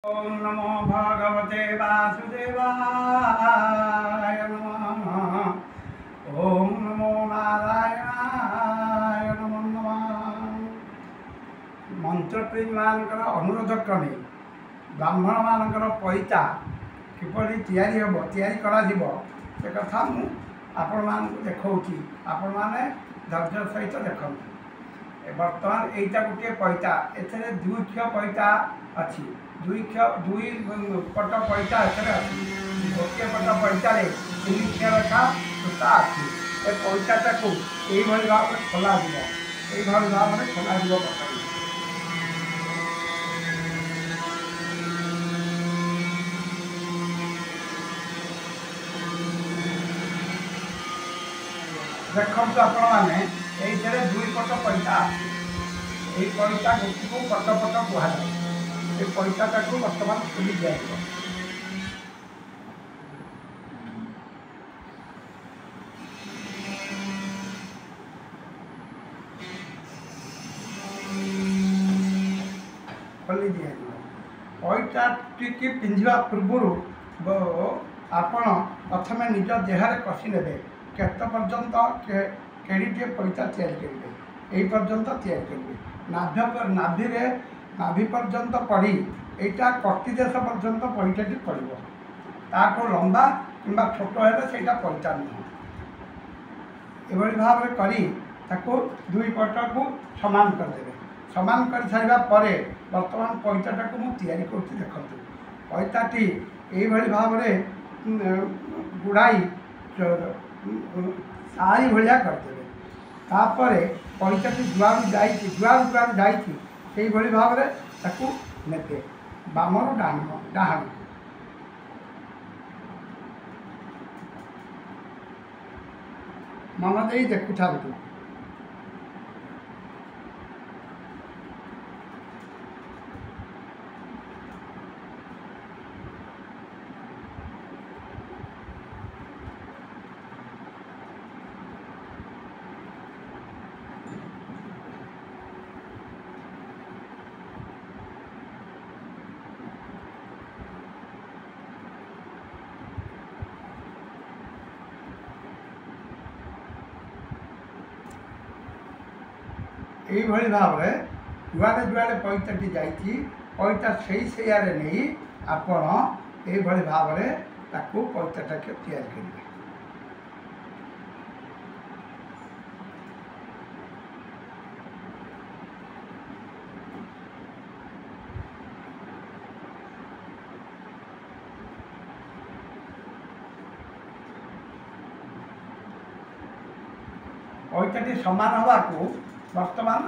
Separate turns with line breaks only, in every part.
ଓଁ ନମୋ ଭଗବତେ ବାସୁଦେବାୟ ନମଃ। ଓଁ ନମୋ ନାରାୟଣାୟ ନମୋ ନମଃ। ମନ୍ତ୍ରପ୍ରେମୀମାନଙ୍କର ଅନୁରୋଧ କ୍ରମେ ବ୍ରାହ୍ମଣମାନଙ୍କର ପଇତା କିପରି ତିଆରି ହେବ, ତିଆରି କରାଯିବ, ସେ କଥା ମୁଁ ଆପଣମାନଙ୍କୁ ଦେଖାଉଛି। ଆପଣମାନେ ଧୈର୍ଯ୍ୟ ସହିତ ଦେଖନ୍ତୁ। ବର୍ତ୍ତମାନ ଏଇଟା ଗୋଟିଏ ପଇତା, ଏଥିରେ ଦୁଇ କ୍ଷୟ ପଇତା ଅଛି। ଦୁଇ କ୍ଷୟ, ଦୁଇ ପଟ ପଇତା ଏଥିରେ ଅଛି। ଗୋଟିଏ ପଟ ପଇତାରେ ତିନି କ୍ଷୟ ଲେଖା ସୂତା ଅଛି। ଏ ପଇତାଟାକୁ ଏଇଭଳି ଭାବରେ ଖୋଲାଯିବ, ଏଇଭଳି ଭାବରେ ଖୋଲାଯିବ। ପ୍ରଥମେ ଦେଖନ୍ତୁ ଆପଣମାନେ, ଏଇଥିରେ ଦୁଇ ପଟ ପଇତା ଅଛି। ଏଇ ପଇତା ଗୋଟିକୁ ପଟ ପଟ କୁହାଯାଏ। ଏ ପଇତାଟାକୁ ବର୍ତ୍ତମାନ ଖୋଲି ଦିଆଯିବ। ଖୋଲି ଦିଆଯିବ। ପଇତାଟିକି ପିନ୍ଧିବା ପୂର୍ବରୁ ଆପଣ ପ୍ରଥମେ ନିଜ ଦେହରେ କଷି ନେବେ କେତେ ପର୍ଯ୍ୟନ୍ତ, କେଡ଼ିଟିଏ ପଇତା ତିଆରି କରିବେ। ଏଇ ପର୍ଯ୍ୟନ୍ତ ତିଆରି କରିବେ। ନାଭ ନାଭିରେ ନାଭି ପର୍ଯ୍ୟନ୍ତ ପଡ଼ି ଏଇଟା କଟିଦେଶ ପର୍ଯ୍ୟନ୍ତ ପଇତାଟି ପଡ଼ିବ। ତାଠୁ ଲମ୍ବା କିମ୍ବା ଛୋଟ ହେଲେ ସେଇଟା ପଇତା ନୁହଁ। ଏଭଳି ଭାବରେ କରି ତାକୁ ଦୁଇ ପଟକୁ ସମାନ କରିଦେବେ। ସମାନ କରିସାରିବା ପରେ ବର୍ତ୍ତମାନ ପଇତାଟାକୁ ମୁଁ ତିଆରି କରୁଛି, ଦେଖନ୍ତୁ। ପଇତାଟି ଏଇଭଳି ଭାବରେ ଗୁଡ଼ାଇ ସାରି ଭଳିଆ କରିଦେବେ। ତାପରେ ପଇତାଟି ଯୁଆଡ଼ୁ ଯାଇଛି, ଯୁଆଡ଼ୁ ଯୁଆଡ଼ୁ ଯାଇଛି, ସେଇଭଳି ଭାବରେ ତାକୁ ନେବେ ବାମରୁ ଡାହାଣ, ଡାହାଣକୁ। ମନ ଦେଇ ଦେଖୁଥାନ୍ତୁ। ଏଇଭଳି ଭାବରେ ଯୁଆଡ଼େ ଯୁଆଡ଼େ ପଇତାଟି ଯାଇଛି, ପଇତା ସେଇ ସେଇଆରେ ନେଇ ଆପଣ ଏଇଭଳି ଭାବରେ ତାକୁ ପଇତାଟାକୁ ତିଆରି କରିବେ। ପଇତାଟି ସମାନ ହେବାକୁ ବର୍ତ୍ତମାନ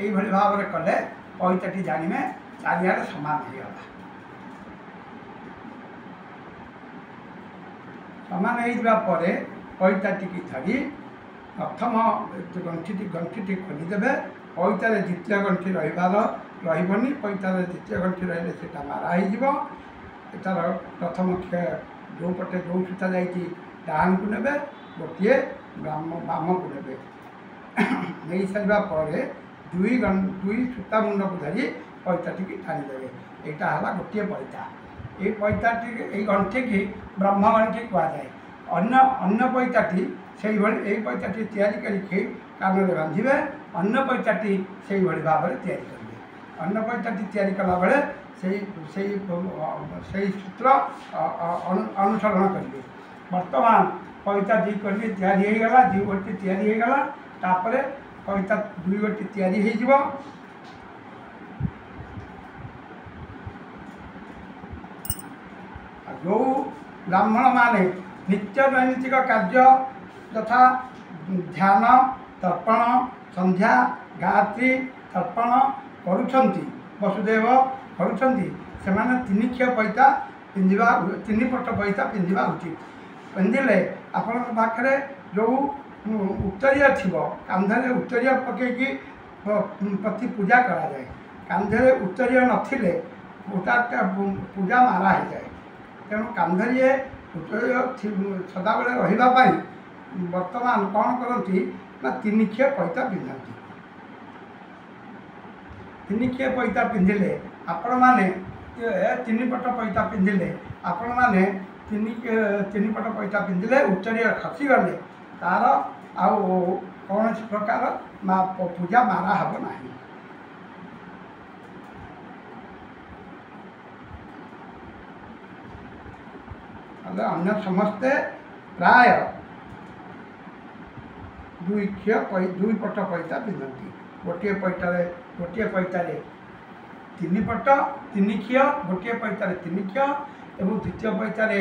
ଏଇଭଳି ଭାବରେ କଲେ ପଇତାଟି ଜାଣିବେ ଚାରିଆଡ଼େ ସମାନ ହେଇଗଲା। ସମାନ ହେଇଯିବା ପରେ ପଇତାଟିକି ଧରି ପ୍ରଥମ ଗଣ୍ଠିଟି ଖୋଲିଦେବେ। ପଇତାରେ ଦ୍ୱିତୀୟ ଗଣ୍ଠି ରହିବାର ରହିବନି। ପଇତାରେ ଦ୍ୱିତୀୟ ଗଣ୍ଠି ରହିଲେ ସେଇଟା ମାରା ହେଇଯିବ। ଏଟାର ପ୍ରଥମ ଯେଉଁ ପଟେ ଯେଉଁ ସୂତା ଯାଇଛି ଡାହାଣକୁ ନେବେ, ଗୋଟିଏ ବାମକୁ ନେବେ। ନେଇସାରିବା ପରେ ଦୁଇ ଦୁଇ ସୂତା ମୁଣ୍ଡକୁ ଧରି ପଇତାଟିକି ଟାଣିଦେବେ। ଏଇଟା ହେଲା ଗୋଟିଏ ପଇତା। ଏଇ ପଇତାଟି, ଏଇ ଗଣ୍ଠିକି ବ୍ରହ୍ମଗଣ୍ଠି କୁହାଯାଏ। ଅନ୍ୟ ପଇତାଟି ସେଇଭଳି, ଏଇ ପଇତାଟି ତିଆରି କରିକି କାନରେ ବାନ୍ଧିବେ। ଅନ୍ୟ ପଇତାଟି ସେଇଭଳି ଭାବରେ ତିଆରି କରିବେ। ଅନ୍ୟ ପଇତାଟି ତିଆରି କଲାବେଳେ ସେଇ ସେଇ ସେଇ ସୂତ୍ର ଅନୁସରଣ କରିବେ। ବର୍ତ୍ତମାନ ପଇତା ଦୁଇ ଗୋଟି ତିଆରି ହେଇଗଲା, ଦୁଇ ଗୋଟି ତିଆରି ହେଇଗଲା। ତାପରେ ପଇତା ଦୁଇ ଗୋଟି ତିଆରି ହେଇଯିବ। ଯେଉଁ ବ୍ରାହ୍ମଣମାନେ ନିତ୍ୟ ନୈମିତ୍ତିକ କାର୍ଯ୍ୟ ଯଥା ଧ୍ୟାନ, ତର୍ପଣ, ସନ୍ଧ୍ୟା, ଗାୟତ୍ରୀ ତର୍ପଣ କରୁଛନ୍ତି, ବସୁଦେବ କରୁଛନ୍ତି, ସେମାନେ ତିନି କ୍ଷୟ ପଇତା ପିନ୍ଧିବା, ତିନି ପଟ ପଇତା ପିନ୍ଧିବା ଉଚିତ। ପିନ୍ଧିଲେ ଆପଣଙ୍କ ପାଖରେ ଯେଉଁ ଉତ୍ତରୀୟ ଥିବ, କାନ୍ଧରେ ଉତ୍ତରୀୟ ପକାଇକି ପ୍ରତି ପୂଜା କରାଯାଏ। କାନ୍ଧରେ ଉତ୍ତରୀୟ ନଥିଲେ ପୂଜା ମାରା ହେଇଯାଏ। ତେଣୁ କାନ୍ଧରେ ଉତ୍ତରୀୟ ସଦାବେଳେ ରହିବା ପାଇଁ ବର୍ତ୍ତମାନ କ'ଣ କରନ୍ତି ନା ତିନି କ୍ଷୟ ପଇତା ପିନ୍ଧନ୍ତି। ତିନି କ୍ଷୟ ପଇତା ପିନ୍ଧିଲେ ଆପଣମାନେ ତିନି ପଟ ପଇତା ପିନ୍ଧିଲେ, ଆପଣମାନେ ତିନି ପଟ ପଇତା ପିନ୍ଧିଲେ ଉତ୍ତରୀୟ ଖସିଗଲେ ତା'ର ଆଉ କୌଣସି ପ୍ରକାର ପୂଜା ମାରା ହେବ ନାହିଁ। ହେଲେ ଅନ୍ୟ ସମସ୍ତେ ପ୍ରାୟ ଦୁଇ ଖିଅ ଦୁଇ ପଟ ପଇତା ପିନ୍ଧନ୍ତି। ଗୋଟିଏ ପଇତାରେ, ଗୋଟିଏ ପଇତାରେ ତିନି ପଟ ତିନି ଖିଅ, ଗୋଟିଏ ପଇତାରେ ତିନି ଖିଅ ଏବଂ ଦ୍ୱିତୀୟ ପଇତାରେ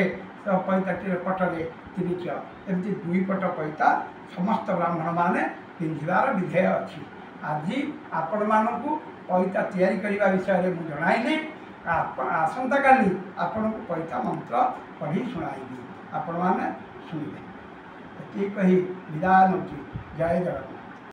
ପଇତାଟିର ପଟରେ ତିନି ଖିଅ, ଏମିତି ଦୁଇ ପଟ ପଇତା ସମସ୍ତ ବ୍ରାହ୍ମଣମାନେ ପିନ୍ଧିବାର ବିଧେୟ ଅଛି। ଆଜି ଆପଣମାନଙ୍କୁ ପଇତା ତିଆରି କରିବା ବିଷୟରେ ମୁଁ ଜଣାଇଲି। ଆସନ୍ତାକାଲି ଆପଣଙ୍କୁ ପଇତା ମନ୍ତ୍ର ପଢ଼ି ଶୁଣାଇବି, ଆପଣମାନେ ଶୁଣିବେ। ଏତିକି କହି ବିଦାୟ ନେଉଛି। ଜୟ ଜଗନ୍ନାଥ।